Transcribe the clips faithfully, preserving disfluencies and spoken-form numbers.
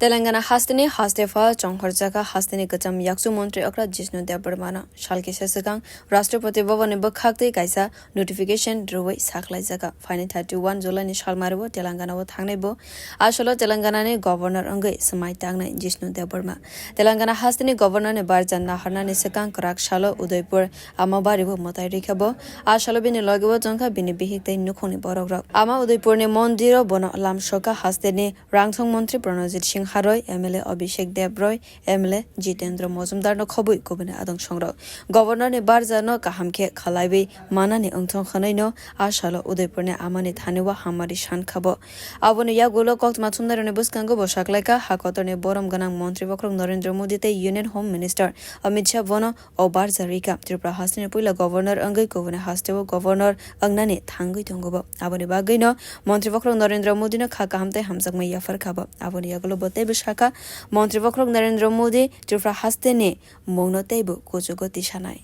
Telangana hasteni haste pha chongkhorjaka hasteni kwcham yakchu montri okra Jishnu Debbarmano salkisa swkang Rashtrapati Bhavanni bwkhaktwi kaisa notification rwui saklaijaka. Phaini thirty one July ni salmario Telangana o thangnai bo asolo Telangana ni governor wngwi swmai tangnai Jishnu Debbarma. Telangana hasteni governor ni barja naharnani swkang kwrak salo Udaipur Amabari o mwtai rikha bo. Asolo bini logi o chongkha bini bihik tei nukhungni borok rok. Ama Udaipur ni mondir o bono lamsoka hasteni Rangthong montri Pranojit Singha Roy, M L A Abhishek Deb Roy, M L A Jitendra Mojumdar no khobwi kubuni adong songrok. Governor ni barja no kaham khe khalaiwi manani wngthong khwnwi no asalo Udaipur ni amani thani o hamari san kha bo. Aboni yagulo koktma thumnai rokni bwskango bo saklaikha ha kotor ni borom gwnang montri bokhorok Narendra Modi tei Union Home Minister Amit Shah bono o barja rikha. Tripura hasteni puila governor wngwi kubuni hasteo governor wngnani thangwi tongo bo. Aboni bagwino montri bokhorok Narendra Modino kha kaham tei hamjakmai yaphar kha bo. Aboni yagulo bo teibo sakha, montri bokhorok Narendra Modi Tripura hasteni mungno teibo kuchugo tisanai.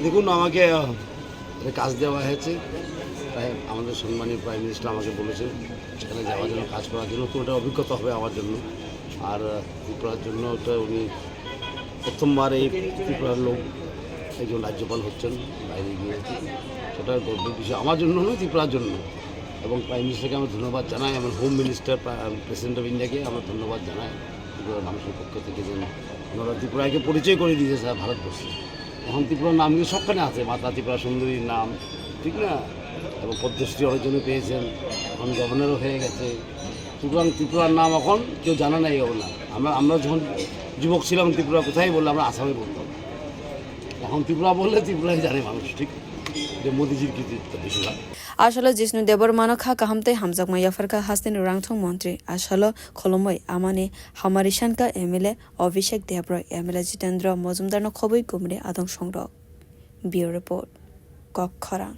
দেখুন, আমাকে আহ, একটা কাজ দেওয়া হয়েছে, তাই আমাদের সম্মানীয় prime minister আমাকে বলেছেন সেখানে যাওয়ার জন্য, কাজ করার জন্য। তো ওটা অভিজ্ঞতা হবে আমার জন্য। আর আহ, ত্রিপুরার জন্য ওটা উনি প্রথমবার এই ত্রিপুরার লোক একজন রাজ্যপাল হচ্ছেন বাইরে গিয়ে, সেটা গর্বের বিষয় আমার জন্য নয়, ত্রিপুরার জন্য। এবং প্রাইম মিনিস্টারকে আমরা ধন্যবাদ জানাই, এবং হোম মিনিস্টার, প্রেসিডেন্ট অফ ইন্ডিয়াকে আমরা ধন্যবাদ জানাই ত্রিপুরার মানুষের পক্ষ থেকে, যেন ওনারা ত্রিপুরাকে পরিচয় করে দিয়েছে সারা ভারতবর্ষে। এখন ত্রিপুরার নাম কিন্তু সবখানে আছে, মাতা ত্রিপুরা সুন্দরীর নাম, ঠিক না? এবং পদ্মশ্রী অনেকজনে পেয়েছেন, এখন গভর্নরও হয়ে গেছে। সুতরাং ত্রিপুরার নাম এখন কেউ জানে না এই না। আমরা আমরা যখন যুবক ছিলাম ত্রিপুরা কোথায় বললে আমরা আসামে বলতাম। এখন ত্রিপুরা বললে ত্রিপুরাই জানে মানুষ, ঠিক? যে মোদিজির কৃতিত্ব বেশিরভাগ। Asalo Jishnu Debbarmano kha kaham tei hamjakma yapharkha hasteni rangthong montri. Asalo khulumui amani hamari sankha M L A Abhishek Debroy, M L A Jitendra Mojumdarno khobwi kumri adong songrok. Bureau Report, Kok Khorang.